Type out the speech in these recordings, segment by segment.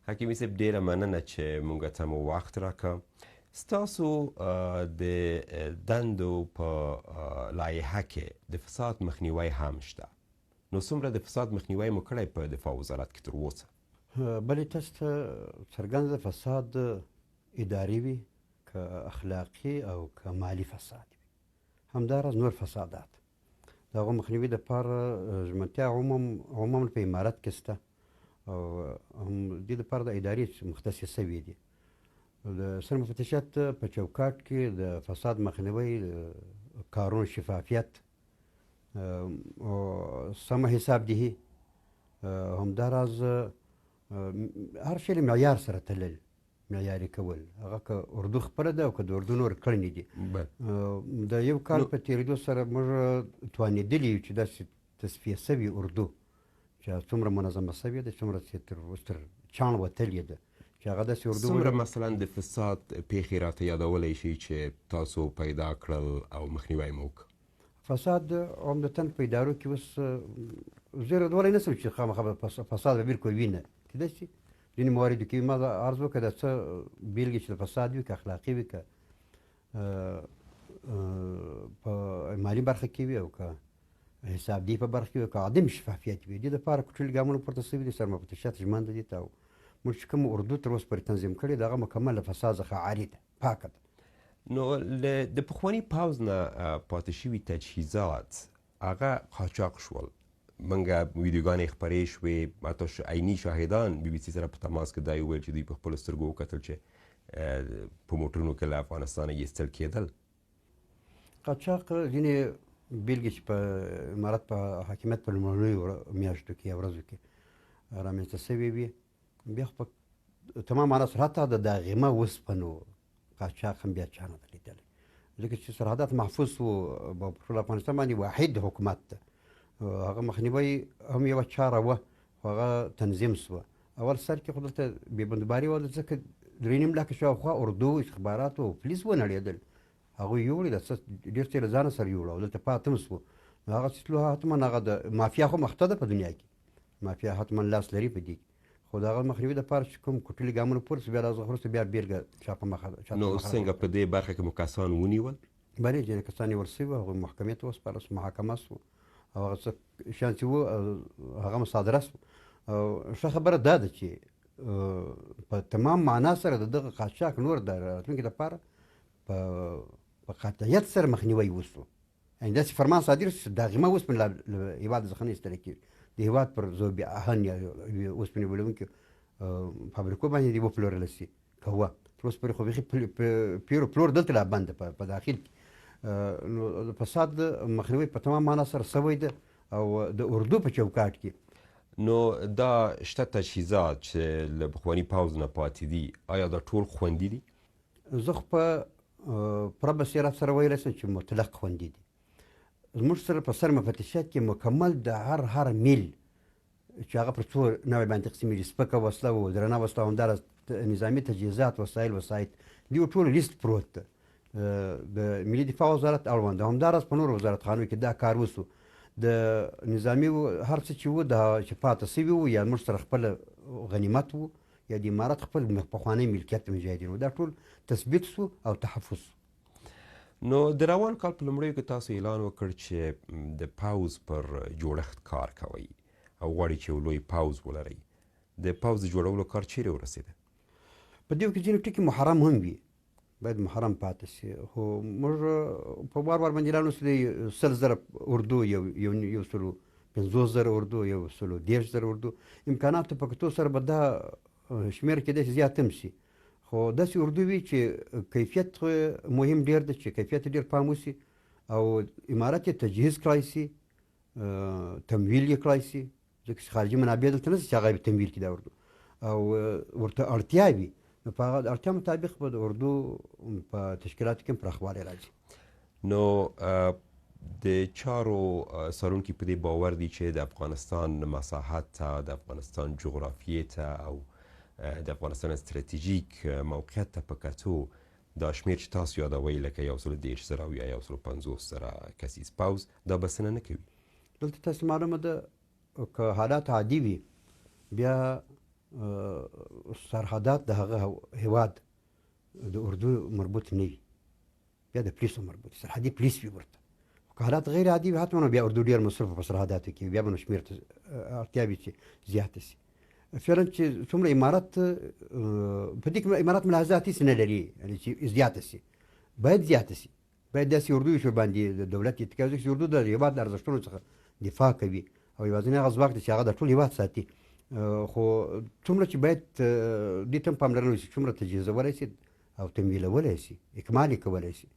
حکیمي صاحب، ډیره مننه چې مونږ ته مو وخت راکړ. ستاسو د دندو په لایحه کې د فساد مخنیوی هم شته، نو څومره د فساد مخنیوی مو کړی په دفاع وزارت کې تر اوسه؟ بلې، تاسو ته څرګنده ده، فساد اداري وي که اخلاقي او که مالي فساد وي، همداراز نور فسادات، د هغو مخنیوي دپاره ژمنتیا عموما په امارت کې شته او هم دې دپاره د ادارې مختصې سوې دي. د سر مفتشیت په چوکاټ کې د فساد مخنیوي، کارونو شفافیت او سمه حسابدهي، همداراز هر شی له معیار سره تلل، معیاري کول، هغه که اردو خپله ده او که د اردو نور کړنې دي. د یو کال په تېرېدو سره موږ توانېدلي یو چې داسې تصفیه سوې اردو چې څومره منظمه سوې ده، څومره چې تر اوس تر چاڼ وتلې ده، چې هغه داسې اردو څومره مثلا د فساد پیښې راته یادولی شي چې تاسو پیدا کړل او مخنیوی مو وکړ؟ فساد عمدتا په ادارو کې اوس زه ردولی نه شم چې خامخا فساد به بالکل وي، نه کېدای شي ځینې مواردو کې. ما عرض وکړه، د څه بېلګې چې د فساد وي، که اخلاقي وي، که په مالي برخه کې وي او که حسابدهي په برخه کې وي، که عدم شفافیت وي، دې دپاره کوټلي ګامونه پورته سوي دي. سرمفتشیت ژمن ده دې ته او موږ چې کوم اردو تر اوسه پورې تنظیم کړې ده، هغه مکمل له فساد څخه عاري ده، پاکه ده. نو د پخواني پوځ نه پاتې شوي تجهیزات هغه قاچاق شول، مونږ ویډیوګانې خپرې شوې، حتی عیني شاهدان بي بي سي سره په تماس کې دا یې وویل چې دوی په خپلو سترګو وکتل چې په موټرونو کې له افغانستانه ایستل کېدل. قاچاق ځینې بېلګې چې په امارت په حاکمیت په لومړنیو میاشتو کې یا ورځو کې رامنځته سوې وي، بیا خو په تمام معنا سره حتی د داغمه وسپنو قاچاق هم بیا چا نه ده لیدلی، ځکه چې سرحدات محفوظ وو، په ټول افغانستان باندې واحد حکومت ده، هغه مخنیوی هم یوه چاره وه، خو هغه تنظیم سوه. اول سر کې خو دلته بې بندوباري وه، ځکه 3.5 لکه شاوخوا اردو، استخباراتو او پولیس ونړېدل، هغوی یوړي، د څه ډېر څه له ځانه سره یوړه او دلته پاتې هم سوه. نو هغه چې تلو حتما هغه د مافیا خو مخته ده په دنیا کې، مافیا حتما لاس لري په دې کې، خو د هغه مخنیوي دپاره چې کوم کوټلي ګامونه پورته سو، بیا له هغه وروسته بیا بېلګه چا په مخه چا نو څنګه په دې برخه کې مو کسان ونیول؟ بلې، ځینې کسان نیول سوي وو، هغوی محکمې ته وسپارل سو، محاکمه سو او هغه څه شیان چې وو هغه مصادره سو. او ښه خبره دا ده چې په تمام معنا سره د دغه قاچاق نور د راتلونکي دپاره په قاطعیت سره مخنیوی وسو. یعنې داسې فرمان صادر شو چې داغمه اوسپنې له هېواد څخه نه ایستل کېږي، د هېواد پر ذوب آهن یا اوسپنې بلوونکي فابریکو باندې دې وپلورل شي. که وه تر اوسه پورې خو بیخي پیرو پلور دلته لا بند ده په داخل کې. نو د فساد مخنیوی په تمام معنا سره سوی ده او د اردو په چوکاټ کې. نو دا شته تجهیزات چې له پخواني پوځ نه پاتې دي، آیا دا ټول خوندي دي؟ زه خو په پوره بصیرت سره ویلی شم چې مطلق خوندي دي. زموږ سره په سر مفتشیت کې مکمل د هر میل چې هغه پر څو نوع باندې تقسیمېږي، سپکه وسله و درنه وسله، همداراز نظامي تجهیزات، وسایل، وسایط، دې ټولو لیست پروت ده. د ملي دفاع وزارت اړوند، همداراز په نورو وزارتخانو کې دا کار وسو. د نظامي هر څه چې وو، د چې پاتې سوي وو یا موږ سره خپل غنیمت وو یا د امارت خپل پخوانی ملکیت مجاهدین وو، دا ټول تثبیت سو او تحفظ سو. نو د روان کال په لومړیو کې تاسو اعلان وکړ چې د پوځ پر جوړښت کار کوئ او غواړئ چې یو لوی پوځ ولرئ. د پوځ د جوړولو کار چیرې ورسېده؟ په دې کې ځینې ټکي محرم هم وي، باید محرم پاتې شي، خو موږ په وار وار باندې اعلان وسو د 100,000 اردو، 150,000 اردو، 130,000 اردو، امکاناتو په کتو سره به دا شمېر کېدای شي زیات هم شي، خو داسې اردو وي چې کیفیت مهم ډېر دی، چې کیفیت یې ډېر پام وشي او امارت یې تجهیز کړای شي، تمویل یې کړای شي، ځکه چې خارجي منابع دلته نشته چې هغه یې تمویل کړي دا اردو، او ورته اړتیا وي، نو په هغه اړتیا مطابق به د اردو په تشکیلاتو کې هم پراخوالی راځي. نو د چارو څارونکي په دې باور دي چې د افغانستان مساحت ته، د افغانستان جغرافیې ته او د افغانستان ستراتیژیک موقعیت ته په کتو دا شمېر چې تاسو یادوئ لکه 130,000 او یا 150,000 کسیز پوځ، دا بسنه نه کوي. دلته تاسو معلومه ده که حالات عادي وي بیا سرحدات د هغه هیواد د اردو مربوط نه وي، بیا د پولیسو مربوط، سرحدي پولیس وي ورته. خو که حالات غیر عادي وي حتما نو بیا اردو ډېر مصروف په سرحداتو کې، بیا به نو شمېر ته اړتیا وي چې زیاته شي. فعلا چې څومره امارت په دې کې امارت ملاحظات هېڅ نه لري، یعنې چې زیاته شي، باید زیاته شي، باید داسې اردو وي چې ورباندې د دولت اتکا وکړي، چې اردو د هېواد له ارزښتونو څخه دفاع کوي او یوازینی هغه ځواک دی چې هغه د ټول هېواد ساتي. خو څومره چې باید دې ته هم پاملرنه وشي، څومره تجهیزولی شي او تمویلولی شي، اکمال یې کولی شي.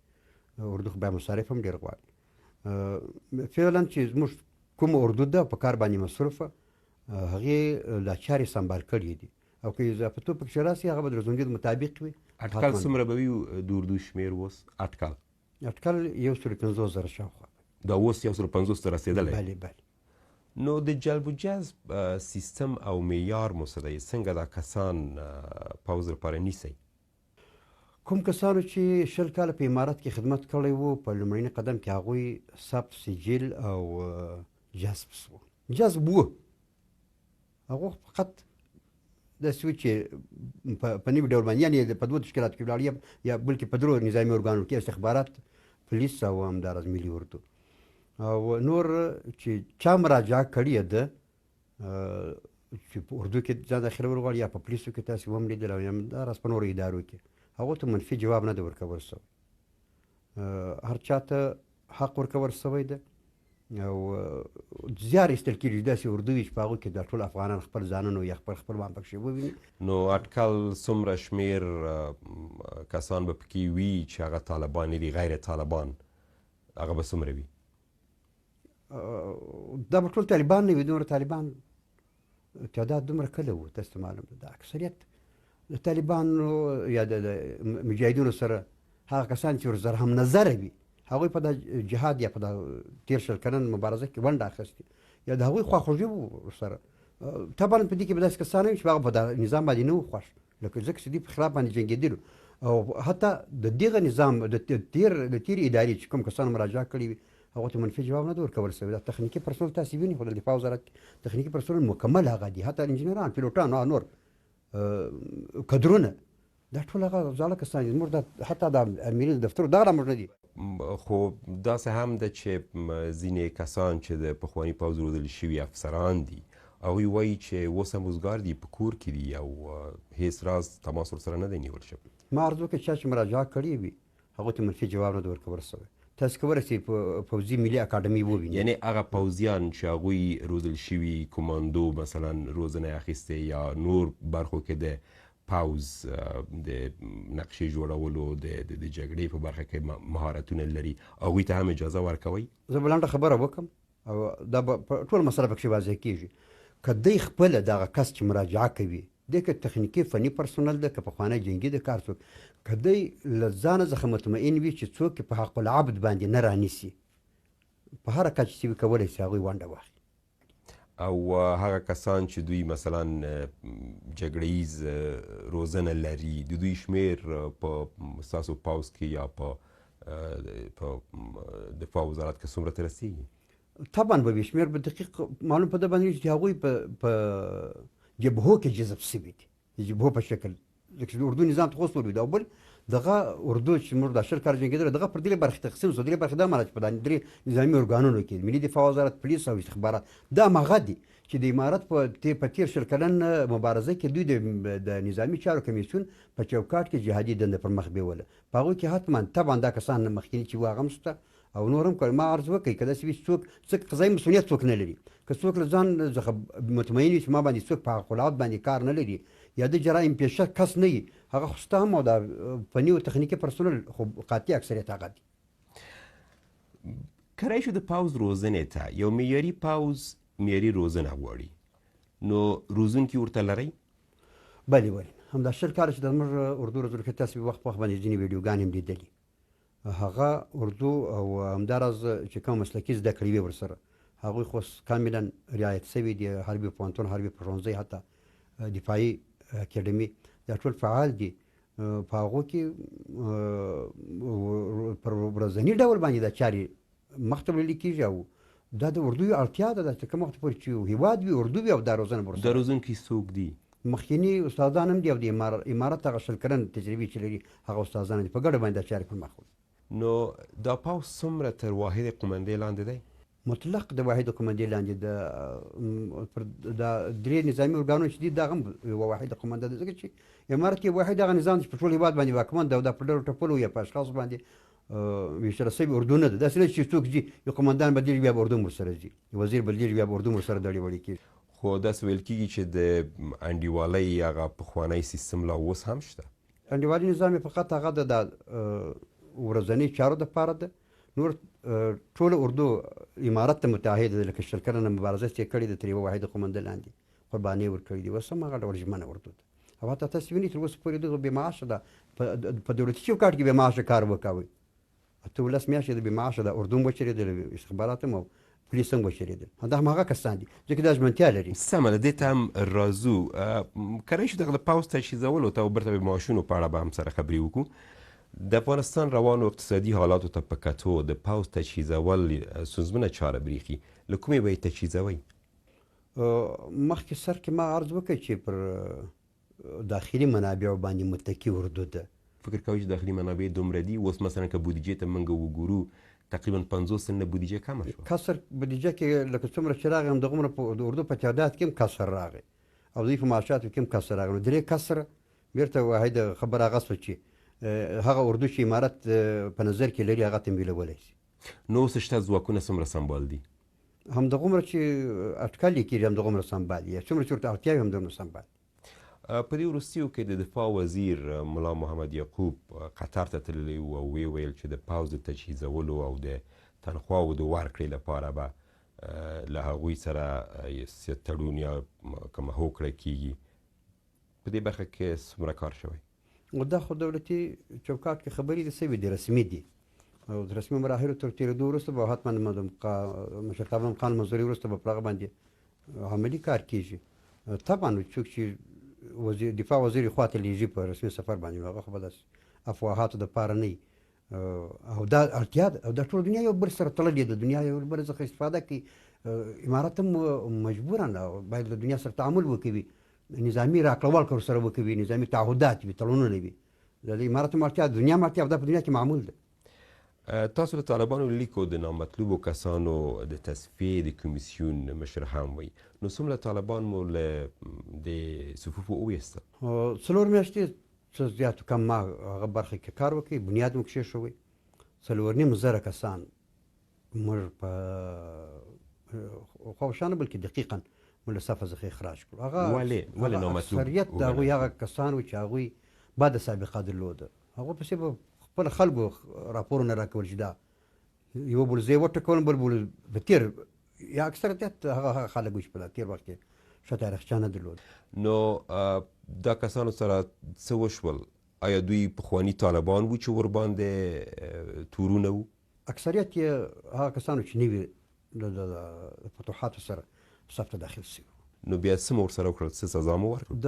اردو خو بیا مصارف هم ډېر غواړي. فعلا چې زموږ کوم اردو ده په کار باندې مصروفه، هغې لا چارې سمبال کړې دي او که اضافتو پکې راسي هغه به د رزونجید مطابق وي. اټکل څومره به وي د اردو شمېر اوس؟ اټکل اټکل 150,000 شاوخوا. دا اوس 150 ته رسېدلی؟ بله بله. نو د جلب و جذب سیستم او معیار مو څه دی؟ څنګه دا کسان پوځ لپاره نیسئ؟ کوم کسانو چې 20 کاله په امارت کې خدمت کړی وو، په لومړني قدم کې هغوی ثبت، سجل او جذب سو. جذب وو، هغه فقط داسې و چې په نوي ډول باندې، یعنې په دوو تشکیلاتو کې ولاړ یا بلکې په درو نظامي ارګانو کې، استخبارات، پولیس او همداراز ملي اردو. او نور چې چا مراجعه کړې ده چې په اردو کې ځان داخلول غواړي یا په پولیسو کې تاسې وم لیدل او یا همداراز په نورو ادارو کې، هغو ته منفي جواب نه دی ورکول شوی. هر چا ته حق ورکول شوی دی او زیار ایستل کېږي داسې اردو وي چې په هغو کې دا ټول افغانان خپل ځانونه یا خپل خپلوان پکښې وویني. نو اټکل څومره شمېر کسان به پکې وي چې هغه طالبان نه دي، غیر طالبان، هغه به څومره وي؟ دا به ټول طالبان نه وي، دومره طالبان تعداد دومره کله وو تاسو ته معلوم ده. دا اکثریت د طالبانو یا د مجاهدینو سره هغه کسان چې ورسره هم نظره وي، هغوی په دا جهاد یا په دا تېر 20 کلن مبارزه کې ونډه اخیستې یا د هغوی خواخوږي وو ورسره. طبعا په دې کې به داسې کسان وي چې هغه په دا نظام باندې نه وو خوښ، لکه ځکه چې دوی په خلاف باندې جنګېدلو او حتی د دغه نظام د تېرې ادارې چې کوم کسانو مراجعه کړې وي هغو ته منفي جواب نه دی ورکول شوی. دا تخنیکي پرسونل تاسې وینئ، خو د دفاع وزارت کې تخنیکي پرسونل مکمل هغه دي، حتی انجینران، پیلوټان او نور کدرونه، دا ټول هغه زاړه کسان دي. زموږ دا حتی د امیر دفتر دا را موږ نه دي. خو داسې هم ده چې ځینې کسان چې د پخواني پوځ روزل شوي افسران دي، هغوی وایي چې اوس هم وزګار دي، په کور کې دي او هیڅ راز تماس ورسره نه دی نیول شوی. ما عرض وکړ چا چې مراجعه کړې وي هغو ته منفي جواب نه دی ورکول شوی. تاسو کولی شئ په پوځي ملي اکاډمي ووینئ. یعنې هغه پوځیان چې هغوی روزل شوي، کمانډو مثلا روزنه یې اخیستې یا نور برخو کې د پوځ د نقشې جوړولو د جګړې په برخه کې مهارتونه لري، هغوی ته هم اجازه ورکوئ؟ زه به لنډه خبره وکړم او دا به ټول مسله پکې واضح کېږي. که دی خپله دغه کس چې مراجعه کوي، دی که تخنیکي فني پرسونل ده، که پخوانی جنګي ده، کار څوک، که دی له ځانه څخه مطمئن وي چې څوک یې په حق العبد باندې نه رانیسي، په هره کچه چې وي کولی شي هغوی ونډه واخلي. او هغه کسان چې دوی مثلا جګړه ییز روزنه لري، د دوی شمېر په ستاسو پوځ کې یا په دفاع وزارت کې څومره ته رسېږي؟ طبعا به وي، شمېر به دقیق معلوم په ده باندې چې هغوی په جبهو کې جذب شوي دي، د جبهو په شکل، ځکه چې د اردو نظام ته خو اوس ولوېده. او بل دغه اردو چې موږ دا 20 کاله جنګېدله، دغه پر درې برخې تقسیم شو. درې برخې دا معنا چې په دا درې نظامي ارګانونو کې، ملي دفاع وزارت، پولیس او استخبارات، دا هماغه دي چې د امارت په تېر 20 کلن مبارزه کې دوی د نظامي چارو کمیسیون په چوکاټ کې جهادي دنده پر مخ بیوله. په هغوی کې حتما طبعا دا کسان مخکیني چې وو هغه هم شته او نور هم کړي. ما عرض وکړ که داسې وي چې څوک قضایي مسؤلیت څوک نه لري، که څوک له ځان څخه مطمئن وي چې ما باندې څوک په حق العبد باندې کار نه لري یا د جرایم پېښه کس نه وي، هغه خو شته هم او دا فني او تخنیکي پرسونل خو قاطع اکثریت هغه دي. که راشو د پوځ روزنې ته، یو معیاري پوځ معیاري روزنه غواړي، نو روزونکي ورته لرئ؟ بلې بلې، همدا 20 کاله چې د زموږ اردو روزل کېږي، تاسې وخت په وخت باندې ځینې ویډیوګانې هم لیدلې. هغه اردو او همداراز چې کوم مسلکي زده کړې وي ورسره، هغوی خو کاملا رعایت شوي دي. حربي پوهنتون، حربي ښوونځی، حتی دفاعي اکاډمي، دا ټول فعال دي. په هغو کې پر ورځني ډول باندې دا چارې مخته وړل کېږي او دا د اردو یو اړتیا ده، دا چې کوم وخت پورې چې هېواد وي اردو وي او دا روزنه به ورسره. دا روزونکي څوک دي؟ مخکیني استادان هم دي او د امارت هغه 20 کلن تجربې چې لري هغه استادان دي، په ګډه باندې دا چارې پر مخ وړي. نو دا پوځ څومره تر واحدې قومندې لاندې دی؟ مطلق د واحد قومندې لاندې د پر دا درې نظامي ارګانونه چې دي دا هم یوه واحده قومنده ده، ځکه چې امارت کې واحد هغه نظام چې په ټول هېواد باندې واکمن ده او دا په ډلو ټپلو یا په اشخاصو باندې ویشل شوې اردو نه ده. داسې نه چې څوک ځي یو قومندان بدلېږي بیا به اردو هم ورسره ځي، وزیر بدلېږي بیا به اردو هم ورسره دړې وړې کېږي. خو داسې ویل کېږي چې د انډیوالۍ هغه پخوانی سیستم لا اوس هم شته. انډیوالي نظام یې فقط هغه د ورځنۍ چارو دپاره ده، نور ټوله اردو امارت ته متعهد ده، لکه 20 کلنه مبارزه چې یې کړې ده تر یوه واحد قومنده لاندې قربانۍ ورکړې دي، اوس هم هغه ډول ژمنه اردو ده. او حتی تاسو وینئ تر اوسه پورې دغه بې معاشه ده، په دولتي چوکاټ کې بې معاشه کار وکاوه، 18 میاشتې د بې معاشه ده، اردو هم وچلېدل، استخبارات هم او پولیس هم وچلېدل، دا هم هغه کسان دي ځکه دا ژمنتیا لري. سمه ده، دې ته هم راځو. کله چې دغه د پوځ تجهیزولو ته او بېرته د معاشونو په اړه به هم سره خبرې وکړو. د افغانستان روانو اقتصادي حالاتو ته په کتو د پوځ تجهیزول ستونزمنه چاره برېښي، له کومې به یې تجهیزوئ؟ مخکې سر کې ما عرض وکړ چې پر داخلي منابعو باندې متکي اردو ده. فکر کوئ چې داخلي منابع دومره دي؟ اوس مثلا که بودیجې ته موږ وګورو تقریبا 50% بودیجه کمه شوه. کسر بودیجه کې لکه څومره چې راغی همدغومره د اردو په تعداد کې هم کسر راغی او دوی په معاشاتو کې هم کسر راغی، نو درې کسر بېرته واحده خبره هغه شوه چې هغه اردو چې امارت په نظر کې لري هغه تمویلولی شي. نو اوس شته ځواکونه څومره سمبال دي؟ همدغومره چې اټکل یې کېږي همدغومره سمبال دي، څومره چې ورته اړتیا وي همدومره سمبال دي. په دې وروستیو کې د دفاع وزیر ملا محمد یعقوب قطر ته تللی و او ویې ویل چې د پوځ د تجهیزولو او د تنخواو د ورکړې لپاره به له هغوی سره تړون یا کومه هوکړه کیږي. په دې برخه کې څومره کار شوی؟ دا خو دولتي چوکاټ کې خبرې دي سوي دي، رسمي دي او د رسمي مراحلو تر تېرېدو وروسته به حتما د مشرتابه مقام منظوري وروسته به پر هغه باندې عملي کار کیږي. طبعا څوک چې دفاع وزیر خوا ته لېږي په رسمي سفر باندې، نو هغه خو به داسې افواهاتو دپاره نه وي. او دا اړتیا ده او دا ټوله دنیا یو بل سره تړلې ده، دنیا یو بل څخه استفاده کوي. امارت هم مجبوراً باید له دنیا سره تعامل وکوي، نظامي راکړه ورکړه ورسره وکوي، نظامي تعهدات وي، تړونونه وي. د امارت هم اړتیا ده، دنیا هم اړتیا ده، دا په دنیا کې معمول ده. تاسو د طالبانو لیکو د نامطلوبو کسانو د تصفیې د کمیسیون مشر هم وئ، نو څومره طالبان مو له دې صفوفو وویستل؟ 4 میاشتې څه زیات کم ما هغه برخه کې کار وکړ، بنیاد مو کښېښوی. 4,500 کسان موږ په خواوشا نه بلکې دقیقاً موږ له صفه څخه اخراج کړو. هغه ولې نامطلوب اکثریت د هغوی وګڼل؟ هغه کسان وو چې هغوی بده سابقه درلوده، هغو پسې به خپل خلکو راپورونه راکول چې دا یو بل ځای وټکول، بل بل په تېر یا اکثریت هغه خلک وو چې په تېر وخت کې ښه تاریخچه نه درلود. نو دا کسانو سره څه وشول؟ آیا دوی پخواني طالبان وو چې ورباندې تورونه وو؟ اکثریت یې هغه کسانو چې نوي د فتوحاتو سره صف ته داخل شوي وو. نو بیا څه مو ورسره وکړل؟ څه سزا مو ورکړه؟ د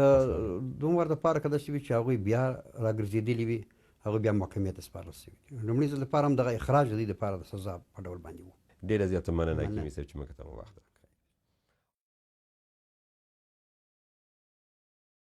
دوم وار دپاره که داسې وي چې هغوی بیا راګرځېدلي وي، هغوی بیا محکمې ته سپارل شوي دي. لومړي ځل لپاره هم دغه اخراج د دوی دپاره د سزا په ډول باندې وو. ډېره زیاته مننه مننه. حکیمي صاحب چې موږ ته مو وخت راکړ.